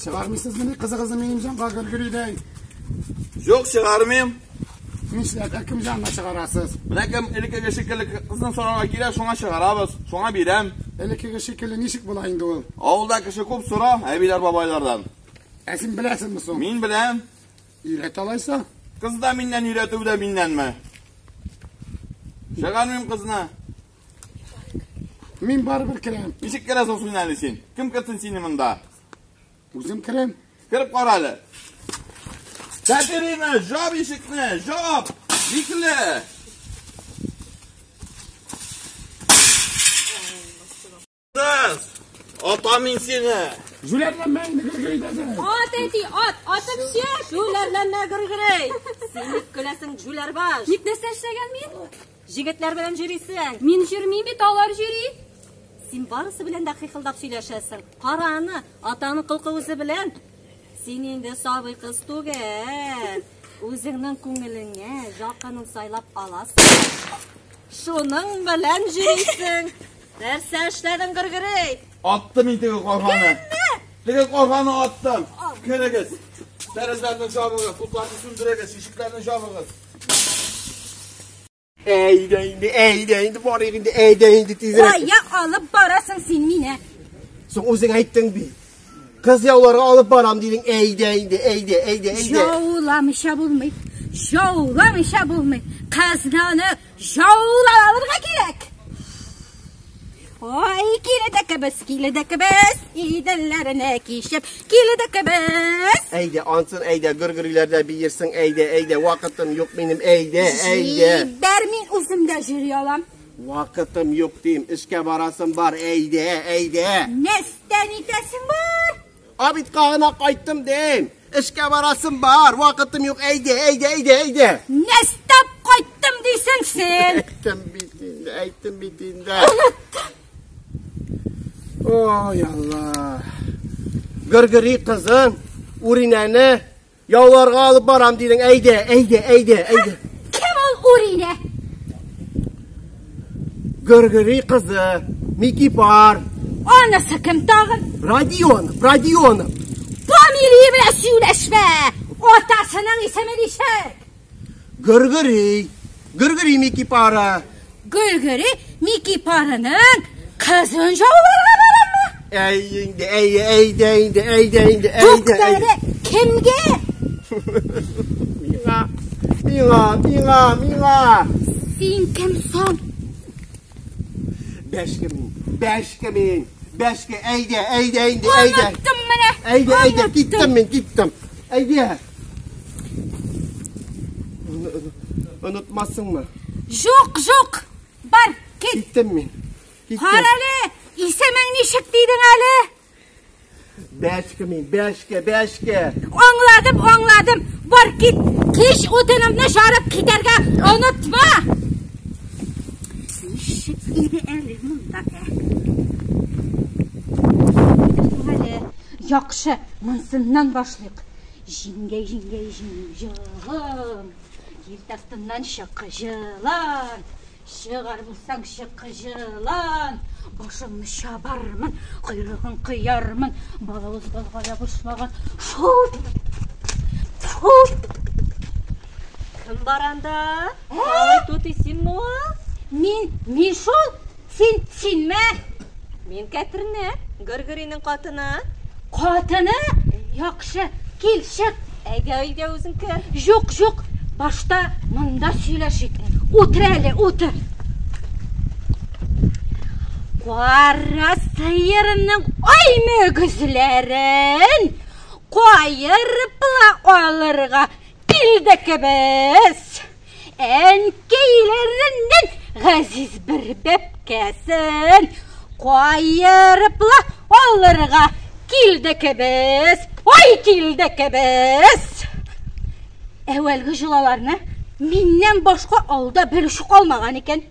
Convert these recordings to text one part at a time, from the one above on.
Чыгармыйсызмыни кызыгызны минем җанга Гөргөридәй? Юк, чыгармыйм. Нишләп, ә кем җанына чыгарасыз? Менә кем элеккеге шикелле кызны сорарга килә, шуңа чыгарабыз, шуңа бирәм. Элеккеге шикелле ничек була инде ул? Авылда кеше күп сора, әбиләр, бабайлардан. Ә син беләсеңме соң? Мин беләм. Өйрәт алайса. Кыз да миннән, өйрәтү дә миннәнме? Чыгармыйм кызны. Мин барыбер керәм. Ничек керәсең син әле син? Кем кертсен сине монда? Үзем керәм. Кереп кара әле. Катерина, жап ишекне, жап! Бикле! Кыз! Атам мин сине! Җүләрләнмә инде, Гөргөри дәдәй. Ат, әти, ат, атып чык! Җүләрләнмә, Гөргөри! Син ник көләсең, җүләрбаш? Ник нәрсә эшләгән мин? Җегетләр белән йөрисең. Мин йөрмим бит, алар йөри. Син барысы белән дә хихылдап сөйләшәсең. Кара аны, атаның холкы үзе белән. Син инде сабый кыз түгел. Үзеңнең күңелеңә якынын сайлап аласың. Шуның белән йөрисең. Нәрсә эшләдең, Гөргөри? Аттым мин теге карганы. Теге карганы аттым. Керегез. Тәрәзәләрне җабыгыз, утларны сүндерегез, ишекләрне җабыгыз. Әйдә инде, әйдә инде, барыйк инде, әйдә инде тизрәк. Кая алып барасың син мине? Соң үзең әйттең бит. Кыз яуларга алып барам дидең. Әйдә инде, әйдә, әйдә, әйдә. Жауламыйча булмый. Жауламыйча булмый. Кызны аны жаулап алырга кирәк. Ой, киледек без, киледек без, иделләренә кичеп, киледек без. Әйдә, ансын әйдә, гөр-гөрләрдә биерсең, әйдә, әйдә, вакытым юк минем, әйдә, әйдә. Җибәр, мин үзем дә йөри алам. Вакытым юк дим, эшкә барасым бар, әйдә, әйдә. Нәрсән итәсең бар? Абитка гына кайттым дим. Эшкә барасым бар, вакытым юк, әйдә, әйдә, әйдә, әйдә. Нәрсәп кайттым дисең син? Әйттем бит инде, әйттем бит инде. Ой, Алла. Гөргөри кызын, Уринәне яуларга алып барам дидең. Әйдә, әйдә, әйдә, әйдә. Кем ул Уринә? Гөргөри кызы, Микипар, Анысы кем тагын? Родионов, Родионов. Фамилия белән сөйләшмә. Атасының исеме ничек? Гөргөри, Гөргөри Микипары. Гөлгөри Микипарының кызын жауларга бараммы? Әй инде, әй, әйдә инде, әйдә инде, әйдә. Тукта әле, кемгә? Миңа, миңа, миңа, миңа. Син кем соң? Бәшкә мин, бәшкә мин, бәшкә, әйдә, әйдә инде, әйдә. Оныттым менә. Әйдә, әйдә, оныттым. киттем мин, киттем. Әйдә. Онытмассыңмы? Юк, юк. Бар, кит. Киттем мин. Киттем. Кара әле, исемең ничек дидең әле? Бәшкә мин, бәшкә, бәшкә. Аңладым, аңладым. Бар кит. Кич утынымны жарып китәргә онытма. Ничек иде әле монда? ә? Әле яхшы, монсыннан башлыйк. Җиңгәй, җиңгәй, җиң җылан. Ел астыннан чык җылан. Чыгар булсаң чык җылан. Башыңны чабармын, койрыгын кыярмын. Балавыз балга ябышмаган. Фу! Фу! Кем бар анда? Алай тути синме ул? Мин, мин шул. Син, синме? Мин Кәтернә, Гөргөринең катыны. Катыны? Яхшы, кил, чык. Әйдә, әйдә үзең кер. Юк, юк. Башта монда сөйләшик. Утыр әле, утыр. Кара сыерның ай мөгезләрен каерып ла алырга килдек без. Әнкәйләреннән газиз бер бәбкәсен каерып ла алырга килдек без. Ай килдек без. Әүвәлге җолаларны миннән башка авылда белүче калмаган икән.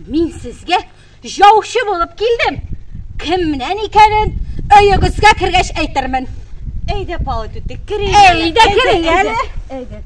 Мин сезгә яучы булып килдем. Кемнән икәнен өегезгә кергәч әйтермен. Әйдә, Палай түти, керик. Әйдә, керик әле. Әйдә.